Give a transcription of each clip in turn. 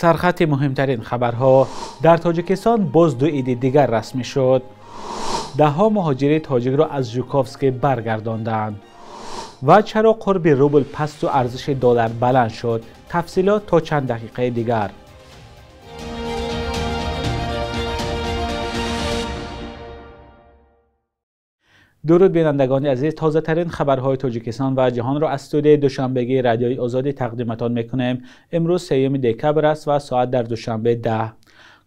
Сархати муҳимтарин хабарҳо. Дар Тоҷикистон боз ду иди дигар расмӣ шуд. Даҳҳо муҳоҷири тоҷикро аз Жуковский баргардонданд. Ва чаро қурби рубл пасту арзиши доллар баланд шуд? Тафсилот то чанд дақиқаи дигар. Дуруд бинандагони азиз, тозатарин хабарҳои Тоҷикистон ва ҷаҳонро аз студияи душанбегии Радиои Озодӣ тақдиматон мекунем. Имрӯз 3 декабр аст ва соат дар Душанбе 10.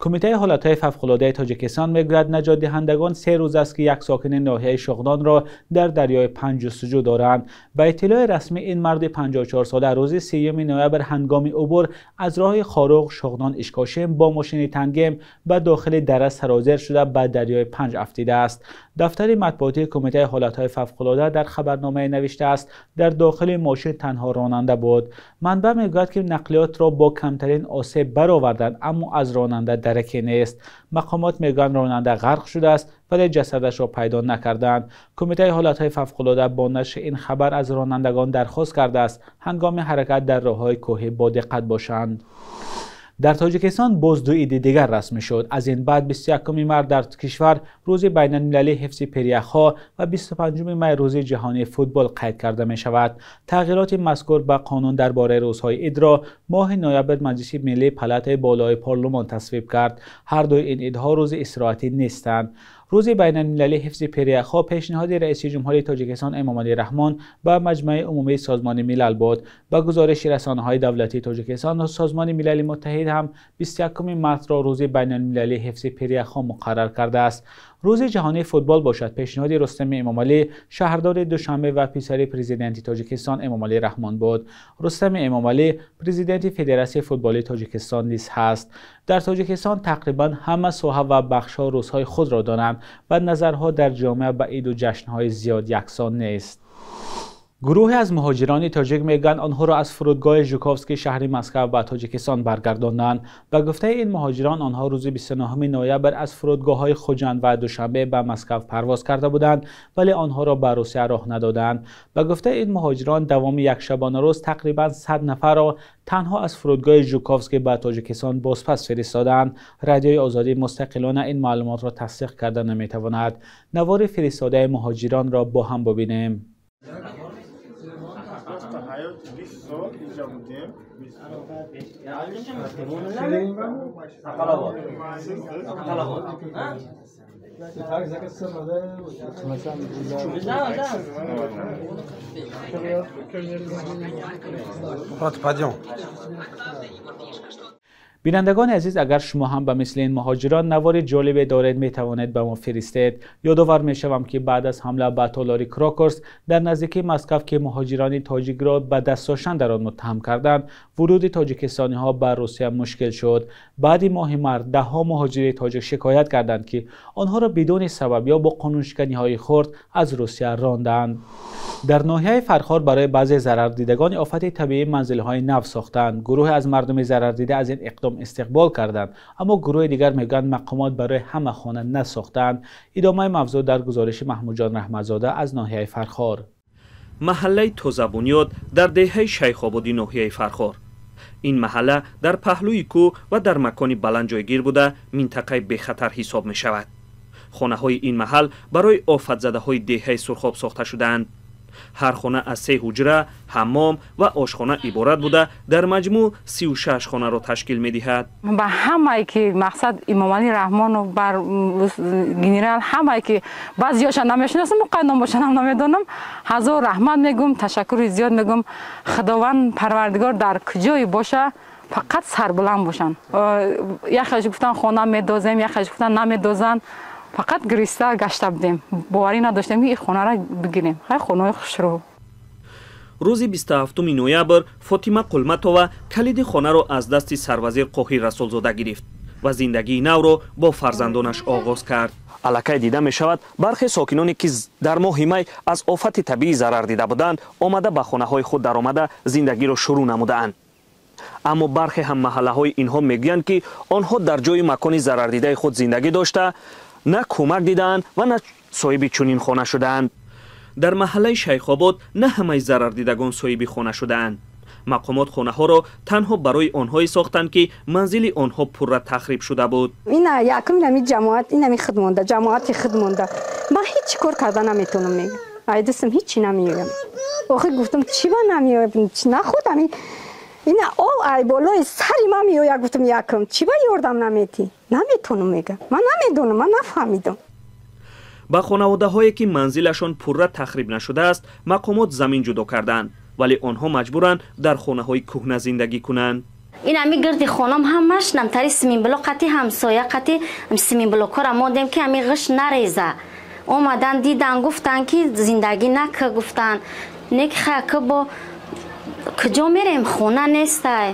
Кумитаи ҳолатҳои фавқулодаи Тоҷикистон мегӯяд наҷотдиҳандагон 3 рӯз аст ки як сокини ноҳияи Шуғнонро дар дарёи Панҷ ҷустуҷӯ доранд. Ба иттилои расмӣ ин марди 54-сола рӯзи 3 ноябр ҳангоми убур аз роҳи Хоруғ Шуғнон Ишкошим бо мошини тангим ба дохили дара сарозер шуда ба дарёи Панҷ афтидааст. Дафтари матбуотии Кумитаи ҳолатҳои фавқулода дар хабарномае навиштааст дар дохили мошин танҳо ронанда буд. Манбаъ мегӯяд ки нақлиётро бо камтарин осеб бароварданд, аммо аз ронанда дараке нест. Мақомот мегӯянд ронанда ғарқ шудааст, вале ҷасадашро пайдо накарданд. Кумитаи ҳолатҳои фавқулода бо нашри ин хабар аз ронандагон дархост кардааст ҳангоми ҳаракат дар роҳҳои кӯҳӣ бодиққат бошанд. Дар Тоҷикистон боз ду иди дигар расмӣ шуд. Аз ин баъд 21 март дар кишвар рӯзи байналмилалии ҳифзи пиряхҳо ва 25 май рӯзи ҷаҳонии футбол қайд карда мешавад. Тағйироти мазкур ба қонун дар бораи рӯзҳои идро моҳи ноябр Маҷлиси миллии палатаи болои парлумон тасвиб кард. Ҳар дуи ин идҳо рӯзи истироҳатӣ нестанд. Рӯзи байналмилалии ҳифзи пиряхҳо пешниҳоди раиси ҷумҳурии Тоҷикистон Эмомалӣ Раҳмон ба Маҷмаи умумии Созмони Милал буд. Ба гузориши расонаҳои давлатии Тоҷикистон, Созмони Милали Муттаҳид ҳам 21 мартро рӯзи байналмилалии ҳифзи пиряхҳо муқаррар кардааст. Рӯзи ҷаҳонии футбол бошад пешниҳоди Рустами Эмомалӣ, шаҳрдори Душанбе ва писари президенти Тоҷикистон Эмомалӣ Раҳмон буд. Рустами Эмомалӣ президенти Федератсияи футболи Тоҷикистон низ ҳаст. Дар Тоҷикистон тақрибан ҳама соҳа ва бахшҳо рӯзҳои худро доранд ва назарҳо дар ҷомеа ба иду ҷашнҳои зиёд яксон нест. Гурӯҳе аз муҳоҷирони тоҷик мегӯянд онҳоро аз фурудгоҳи Жуковский шаҳри Москва ба Тоҷикистон баргардонданд. Ба гуфтаи ин муҳоҷирон онҳо рӯзи 29 ноябр аз фурудгоҳҳои Хуҷанд ва Душанбе ба Москва парвоз карда буданд, вале онҳоро ба Русия роҳ надоданд. Ба гуфтаи ин муҳоҷирон давоми як шабонарӯз тақрибан 100 нафарро танҳо аз фурудгоҳи Жуковский ба Тоҷикистон бозпас фиристоданд. Радиои Озодӣ мустақилона ин маълумотро тасдиқ карда наметавонад. Навори фиристодаи муҳоҷиронро бо ҳам бибинем. Бинандагони азиз, агар шумо ҳам ба мисли ин муҳоҷирон навори ҷолибе доред, метавонед ба мо фиристед. Ёдовар мешавам ки баъд аз ҳамла ба толори Крокурс дар наздикии Москва ки муҳоҷирони тоҷикро ба даст доштан дар он муттаҳам карданд, вуруди тоҷикистониҳо ба Русия мушкил шуд. Баъди моҳи март даҳҳо муҳоҷири тоҷик шикоят карданд ки онҳоро бидуни сабаб ё бо қонуншиканиҳои хурд аз Русия ронданд. Дар ноҳияи Фархор барои баъзе зарардидагони офати табиӣ манзилҳои нав сохтанд. Гурӯҳе аз мардуми зарардида аз ин иқдом истиқбол карданд, аммо гурӯҳи дигар мегӯянд мақомот барои ҳама хона насохтанд. Идомаи мавзӯъ дар гузориши Маҳмудҷон Раҳматзода аз ноҳияи Фархор. Маҳаллаи Тозабунёд дар деҳаи Шайхободи ноҳияи Фархор. Ин маҳалла дар паҳлӯи кӯҳ ва дар макони баланд ҷойгир буда минтақаи бехатар ҳисоб мешавад. Хонаҳои ин маҳал барои офатзадаҳои деҳаи Сурхоб сохта шудаанд. Ҳар хона аз 3 ҳуҷра, ҳаммом ва ошхона иборат буда дар маҷмӯъ 36 хонаро ташкил медиҳад. Ба ҳамае ки мақсад Эмомалӣ Раҳмонов бар генерал ҳамае ки баъзеҳоша намешиносам, номошонам намедонам, ҳазор раҳмат мегӯм, ташаккури зиёд мегӯм. Худованд Парвардигор дар куҷое боша фақат сарбуланд бошанд. Яхеш гуфтан хона медозем, яхеш гуфтан намедозанд. Фақат гириста гашта будем, боварӣ надоштем ки ин хонаро бигирем. Хай хонаҳои хушрӯ. Рӯзи 27 ноябр Фотима Қулматова калиди хонаро аз дасти сарвазир Қоҳир Расулзода гирифт ва зиндагии навро бо фарзандонаш оғоз кард. Аллакай дида мешавад бархе сокиноне ки дар моҳи май аз офати табиӣ зарар дида буданд, омада ба хонаҳои худ даромада зиндагиро шурӯъ намудаанд. Аммо бархе ҳам маҳаллаҳои инҳо мегӯянд ки онҳо дар ҷои макони зарардидаи худ зиндагӣ дошта на кӯмак дидаанд ва на соҳиби чунин хона шудаанд. Дар маҳаллаи Шайхобод на ҳамаи зарардидагон соҳиби хона шудаанд. Мақомот хонаҳоро танҳо барои онҳое сохтанд, ки манзили онҳо пурра тахриб шуда буд. Ина якум ҳамин ҷамоат, ин ҳамин худ монда, ҷамоати худ монда. Ман ҳеҷ кор карда наметавонам, мегӯям. Ай дастам ҳеҷ намеоям. Охир гуфтам чӣ ба намеоям? Нахуд ҳамин ина об ай болои сари ман меояд, гуфтам якум чӣ ба ёрдам наметӣ? Наметавонам, мегӯям. Ман намедонам, ман нафаҳмидам. Ба хонаводаҳое ки манзилашон пурра тахриб нашудааст, мақомот замин ҷудо карданд, вале онҳо маҷбуранд дар хонаҳои кӯҳна зиндагӣ кунанд. Ин ҳами гирди хонам ҳамаш намтари симинблок қати ҳамсоя қати симинблокҳоро мондем, ки ҳами ғиш нареза. Омадан дидан, гуфтан ки зиндагӣ нака, гуфтан не ки хака бо куҷо мерем, хона нестай.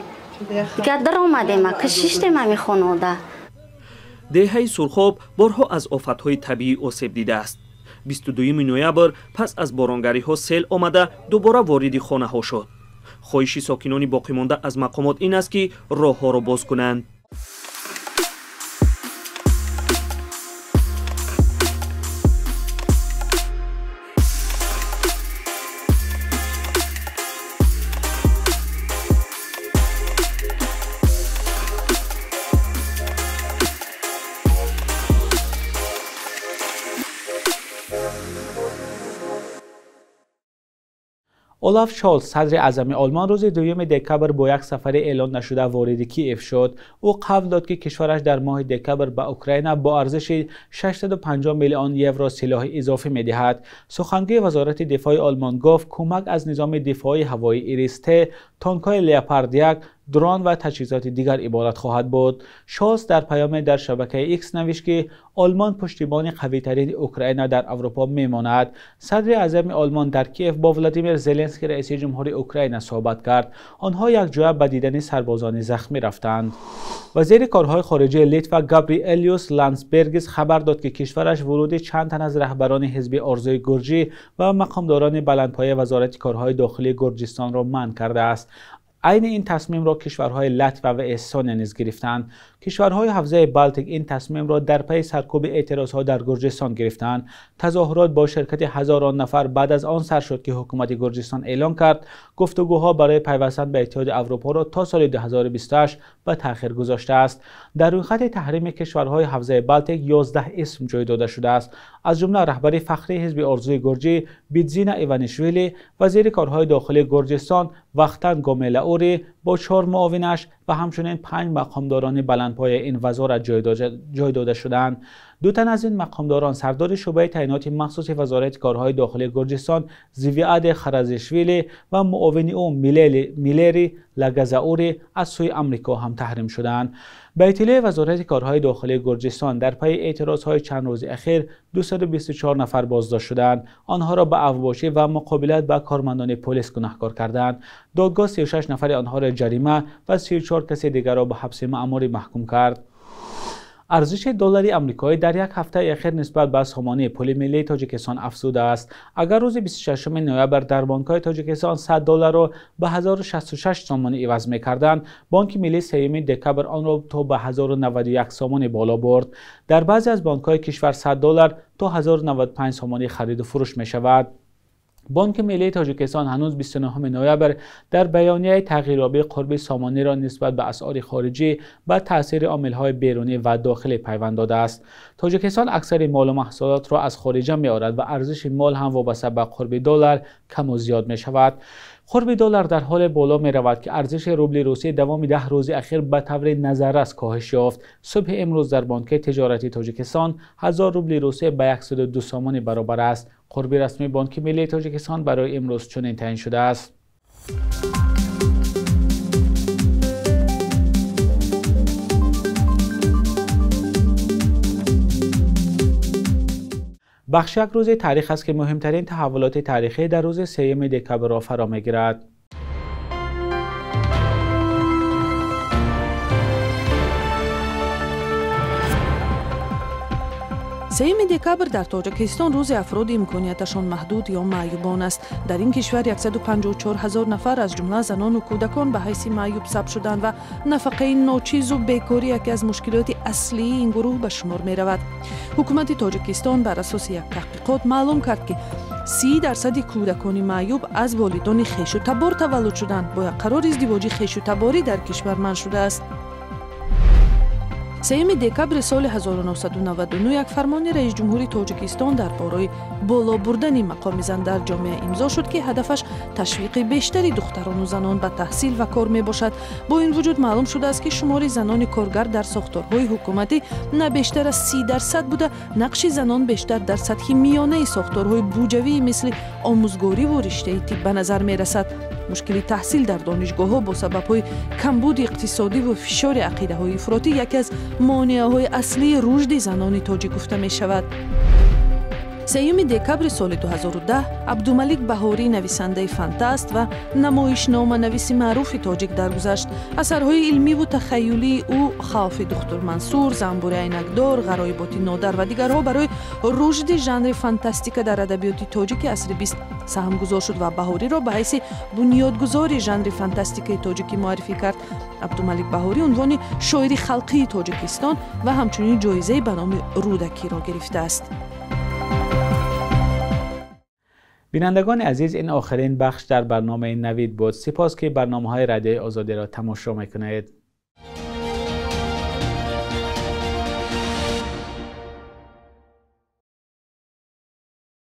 Дигар даромадем, ки шиштем ҳами хонода. Деҳаи Сурхоб борҳо аз офатҳои табиӣ осеб дидааст. 22 ноябр пас аз боронгариҳо сел омада дубора вориди хонаҳо шуд. Хоҳиши сокинони боқимонда аз мақомот ин аст, ки роҳҳоро боз кунанд. Олаф Шолц, садри аъзами Олмон, рӯзи 2 декабр бо як сафари эълон нашуда вориди Киев шуд. Ӯ қавл дод, ки кишвараш дар моҳи декабр ба Украина бо арзиши 650 миллион евро силоҳи изофӣ медиҳад. Сухангӯи вазорати дифои Олмон гуфт, кӯмак аз низоми дифоии ҳавоии Ирис-Т, танкҳои Леопард 1, дрон ва таҷҳизоти дигар иборат хоҳад буд. Шолц дар паёме дар шабакаи Икс навишт, ки Олмон пуштибони қавитарини Украина дар Аврупо мемонад. Садри аъзами Олмон дар Киев бо Владимир Зеленский, раиси ҷумҳури Украина, суҳбат кард. Онҳо якҷоя ба дидани сарбозони захмӣ рафтанд. Вазири корҳои хориҷии Литва Габриэлюс Ландсбергис хабар дод, ки кишвараш вуруди чанд тан аз раҳбарони ҳизби Орзуи Гурҷӣ ва мақомдорони баландпояи вазорати корҳои дохилии Гурҷистонро манъ кардааст. Айни ин тасмимро кишварҳои Латвия ва Эстония низ гирифтанд. Кишварҳои ҳавзаи Балтик ин тасмимро дар пайи саркӯби эътирозҳо дар Гурҷистон гирифтанд. Тазоҳурот бо ширкати ҳазорон нафар баъд аз он сар шуд, ки ҳукумати Гурҷистон эълон кард гуфтугӯҳо барои пайвастан ба Иттиҳоди Аврупоро то соли 2028 ба таъхир гузоштааст. Дар рӯйхати таҳрими кишварҳои ҳавзаи Балтик 11 исм ҷой дода шудааст. Аз ҷумла раҳбари фахрии ҳизби Орзуи Гурҷӣ Бидзина Иванишвили, вазири корҳои дохилии Гурҷистон Вахтанг Гомелаури бо 4 муовинаш ва ҳамчунин 5 мақомдорони баландпояи ин вазорат ҷой дода шудаанд. Ду тан аз ин мақомдорон сардори шӯъбаи таъиноти махсуси вазорати корҳои дохилии Гурҷистон Зивиаде Харазишвили ва муовини ӯ Милери Лагазаури аз сӯи Амрико ҳам таҳрим шуданд. Ба иттилои вазорати корҳои дохилии Гурҷистон дар пайи эътирозҳои чанд рӯзи ахир 224 нафар боздошт шуданд. Онҳоро ба авбошӣ ва муқобилат ба кормандони полис гунаҳкор карданд. Додгоҳ 36 нафари онҳоро ҷарима ва 34 каси дигарро ба ҳабси маъмурӣ маҳкум кард. Арзиши доллари амрикоӣ дар як ҳафтаи ахир нисбат ба сомонии пули миллии Тоҷикистон афзудааст. Агар рӯзи 26 ноябр дар бонкҳои Тоҷикистон 100 долларро ба 1066 сомонӣ иваз мекарданд, Бонки миллӣ 3 декабр онро то ба 1091 сомонӣ боло бурд. Дар баъзе аз бонкҳои кишвар 100 доллар то 1095 сомонӣ хариду фурӯш мешавад. Бонки миллии Тоҷикистон ҳанӯз 29 ноябр дар баёнияи тағйирёбии қурби сомониро нисбат ба асъори хориҷӣ ба таъсири омилҳои берунӣ ва дохилӣ пайванд додааст. Тоҷикистон аксари молу маҳсулотро аз хориҷа меорад ва арзиши мол ҳам вобаста ба қурби доллар каму зиёд мешавад. Қурби доллар дар ҳоле боло меравад, ки арзиши рубли русӣ давоми 10 рӯзи ахир ба таври назаррас коҳиш ёфт. Субҳи имрӯз дар бонки тиҷорати Тоҷикистон 1000 рубли русӣ ба 102 сомонӣ баробар аст. Қурби расмии Бонки миллии Тоҷикистон барои имрӯз чунин таъин шудааст. Бахш як рӯзи таърих аст, ки муҳимтарин таҳаввулоти таърихӣ дар рӯзи 3 декабрро фаро мегирад. 3 декабр дар Тоҷикистон рӯзи афроди имконияташон маҳдуд ё маъюбон аст. Дар ин кишвар 154 ҳазор нафар, аз ҷумла занону кӯдакон, ба ҳайси маъюб сабт шуданд ва нафақаи ночизу бекорӣ яке аз мушкилоти аслии ин гурӯҳ ба шумор меравад. Ҳукумати Тоҷикистон бар асоси як таҳқиқот маълум кард, ки 30% кӯдакони маъюб аз волидони хешу табор таваллуд шуданд. Бо як қарори издивоҷи хешу таборӣ дар кишвар манъ шудааст. 3 декабри соли 1999 як фармони раисҷумҳури Тоҷикистон дар бораи боло бурдани мақоми зан дар ҷомеа имзо шуд, ки ҳадафаш ташвиқи бештари духтарону занон ба таҳсил ва кор мебошад. Бо ин вуҷуд маълум шудааст, ки шумори занони коргар дар сохторҳои ҳукуматӣ на бештар аз 30% буда, нақши занон бештар дар сатҳи миёнаи сохторҳои буҷавии мисли омӯзгориву риштаи тиб ба назар мерасад. Мушкили таҳсил дар донишгоҳҳо бо сабабҳои камбуди иқтисодиву фишори ақидаҳои ифротӣ яке аз монеаҳои аслии рушди занони тоҷик гуфта мешавад. 3 декабри соли 2010 Абдумалик Баҳорӣ, нависандаи фантаст ва намоишноманависи маъруфи тоҷик, даргузашт. Асарҳои илмиву тахаюлии ӯ «Хавфи духтур Мансур», «Занбури айнакдор», «Ғароиботи нодар» ва дигарҳо барои рушди жанри фантастика дар адабиёти тоҷики асри бист саҳмгузор шуд ва Баҳориро ба ҳайси бунёдгузори жанри фантастикаи тоҷикӣ муаррифӣ кард. Абдумалик Баҳорӣ унвони шоири халқии Тоҷикистон ва ҳамчунин ҷоизаи ба номи Рӯдакиро гирифтааст. Бинандагони азиз, ин охирин бахш дар барномаи Навид буд. Сипос, ки барномаҳои Радиои Озодиро тамошо мекунед.